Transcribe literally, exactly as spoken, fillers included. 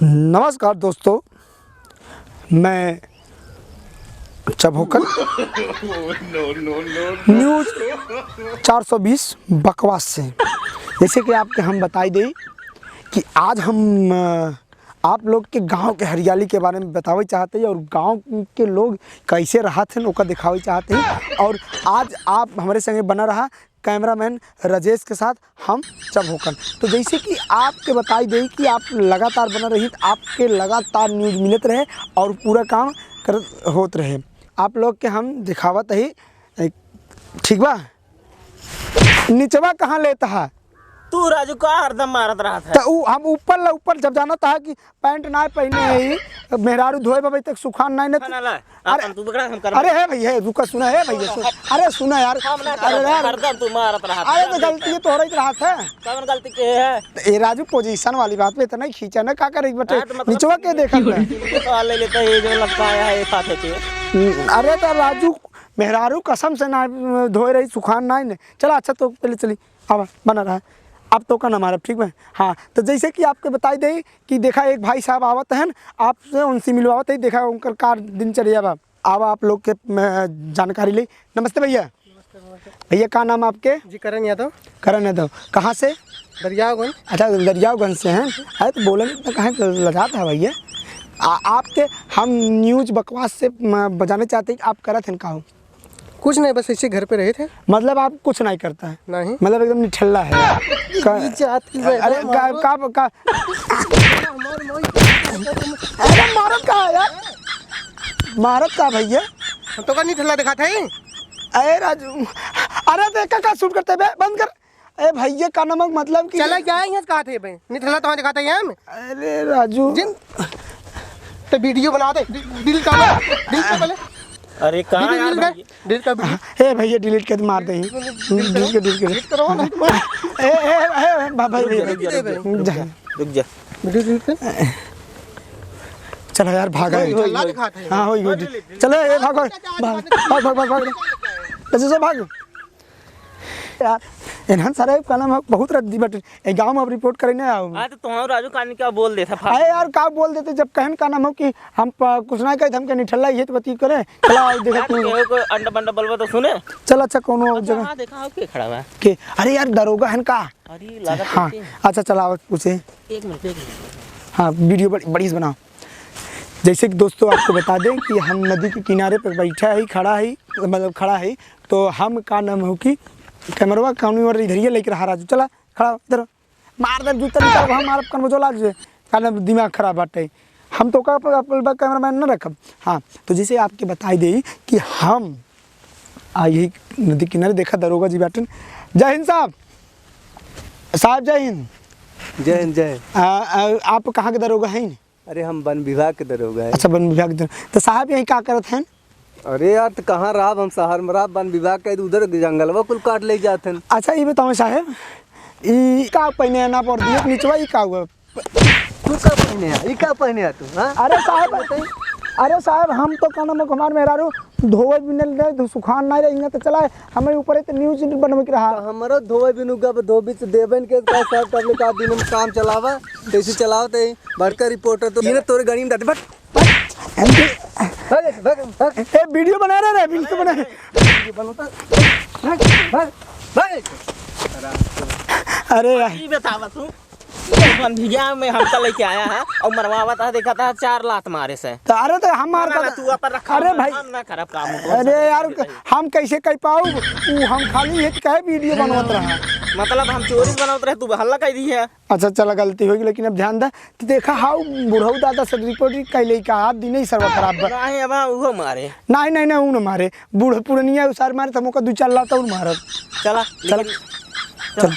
नमस्कार दोस्तों, मैं चभोकन न्यूज चार सौ बीस बकवास से। जैसे कि आपके हम बताई देई कि आज हम, अ, आप लोग के गांव के हरियाली के बारे में बतावे चाहते हैं और गांव के लोग कैसे रहत हैं, ओका दिखावे चाहते हैं। और आज आप हमरे संगे बना रहा कैमरामैन राजेश के साथ हम चभोकन। तो जैसे कि आपके बताई देई कि आप लगातार बना रही, तो आपके लगातार न्यूज मिलत रहे और पूरा काम करत होत रहे। आप लोग के हम दिखावत ही, ए, ठीक बा? निचवा कहाँ लेता है? तू राजू का हरदम मारत रहत है। तो उ, हम ऊपर ला, ऊपर जब जाना था कि पैंट ना पहने ही, मेहरारू धोए बबे तक सुखान नहीं न। खाना ला, अरे, अपन तू बकरा, हम करब। अरे हे भैया, रुका, सुना, हे भैया, सुन। अरे सुना यार। हम ना अरे करब, यार। हरदम तू मारत रहत है, अरे तो गलती तो तोहरा ही रहत है। कौन गलती के है? तो ए राजू, पोजीशन वाली बात पे इतना ही खींचा ना, का करे बटे? हाँ, तो मतलब निचवा के देखत है। तो ले लेता है, ये जो लटकाया है, ये साथ है के। अरे तो राजू, मेहरारू कसम से ना धोए रही, सुखान ना ही ने। चला, अच्छा तो पहले चली। आवा, बना रहा। अब तो का ना मारब, ठीक बा? हाँ, तो जैसे कि आपके बताई देई कि देखा, एक भाई साहब आवत हन, आपसे उनसे मिलवावत है, देखा उनकर का दिनचर्या बा। आवा, आप लोग के, अ, जानकारी ले। नमस्ते भैया। नमस्ते, नमस्ते। भैया, का नाम आपके? जी, करण यादव। करण यादव, कहाँ से? दरियागंज। अच्छा, दरियागंज से हैं। अरे, तो बोलन तो कहाँ के लजात है भैया? आ, आपके हम न्यूज बकवास से, म, बजाने चाहते हैं कि आप करत हैं का हो? कुछ नहीं, बस ऐसे घर पे रहे थे। मतलब आप कुछ नहीं करता है? नहीं। मतलब एकदम निठल्ला है? का-, ये जात की अरे, का, मारो। का, का? मार, मार। अरे मारत का है यार? मारत का भैया? हम तो का निठल्ला दिखात है? अरे राजू, अरे देख का, का शूट करते बे, बंद कर। ए भैया, का नमक मतलब कि चला क्या है यहाँ से कहा थे बे? निठल्ला तो दिखाता है हम। अरे राजू। जिन, तो वीडियो बना दे, डि-, डिलीट कर दे, डिलीट कर पहले। अरे कहाँ डिलीट, यार डिलीट कर, भैया? डिलीट कर वीडियो। ए भैया, डिलीट कर, मार दे। डिलीट कर, डिलीट कर, डिलीट कर। डिलीट करो ना। ए, ए, ए, भा-, भाई, रुक जा, भाई, रुक जा, रुक जा, रुक जा, जा। रुक जा। वीडियो डिलीट कर। चलो यार, भागा है। होई, होई, होई। हाँ, होई, होई। चलो, ए, भागो, भाग, भाग, भाग, भाग। ऐसे से भाग। यार, एनहन सारे का नाम है, बहुत रद्दी बटे। ए, गाँव में अब रिपोर्ट करे ना आओ। हाँ, तो तुम राजू कानी क्या बोल देता, फालतू। अरे यार, का बोल देते, जब कहन का नाम हो कि हम प-, कुछ ना कहे, हम के निठल्ला ये तो बती करे। चला, आओ, देखा हाँ, तो तू। केहू को अंडा बंडा बलवा तो सुने। चल, अच्छा, कोनो अच्छा, जगह। हाँ, देखा हो के खड़ा हुआ है। के? अरे यार, दरोगा हन का? अरे, लागत हाँ, है। अच्छा, चला, आओ, पूछे। एक मिनट, एक मिनट। हाँ, वीडियो बड़ी, बड़ी से बनाओ। जैसे कि दोस्तों, आपको बता दें कि हम नदी के किनारे पर बैठा है, खड़ा है, मतलब, खड़ा है, तो हम का नाम हो कि कैमरवा कौनी ओर इधर ही लेके रहा, राजू, चला, खड़ा हो, इधर। मार दे जूता निकाल, वहाँ मारब कन बजोला जे, का नाम, दिमाग खराब बाटे। हम तो का, अपन बा कैमरामैन न रखब। हाँ, तो जैसे आपके बताई देई कि हम आ यही नदी किनारे देखा दरोगा जी बाटन। जय हिंद साहब। साहब, जय हिंद। जय हिंद, जय हिंद। आ, आ, आप कहाँ के दरोगा हैं? अरे, हम वन विभाग के दरोगा है। अच्छा, वन विभाग के दरोगा। तो साहब, यहीं का करत हैं? अरे यार, तो कहाँ रहब हम? शहर में रहब, वन विभाग के उधर जंगलवा कुल काट ले जात हैं। अच्छा, ये बताओ साहब, ई का पहने हैं ना पर दिए निचवा, ई का हुआ? तू का पहने है? ई का पहने है तू, हाँ? अरे साहब, अरे साहब, हम तो का नाम है, हमार मेहरारू धोवे बिनल रहे, धो-, सुखान नहीं रहे, इहाँ तो चला है, हमें ऊपर है तो न्यूज बनवे के रहा। तो हमरो धोवे बिनु गब धोबी से देवन के का साहब, तब ले का दिन में काम चलावा, तैसे चलाओ ते बड़का रिपोर्टर तो ये ना तोरे गाड़ी में डाटे, बट। भाग, भाग, भाग। ए, वीडियो बना रहे रे, वीडियो बना रहे। भाग, भाग, भाग। अरे यार। ई बतावा तू, अपन भिया में हमका लेके आया है और मरवावत है, देखा था चार लात मारे से। तो अरे तो हम मार ना, का ना, तू अपन रखा, अरे हम, भाई। हम ना करब काम, अरे यार, हम कैसे कह पाऊ? ऊ हम खाली हित कहे वीडियो बनवत रहा। मतलब हम चोरी बनवत रहे, तू हल्ला कर दी है। अच्छा चला, गलती होगी, लेकिन अब ध्यान दे। तो देखा हाउ बुढ़ऊ दादा से रिपोर्ट कैले का हाथ दिन ही सर्व खराब बा। नहीं, अब उहो मारे। नहीं, नहीं, नहीं, ऊ न मारे। बूढ़ पुरनिया उसार मारे, तो हमका दू चार लात और मारत। चला, चला। लेकिन चल।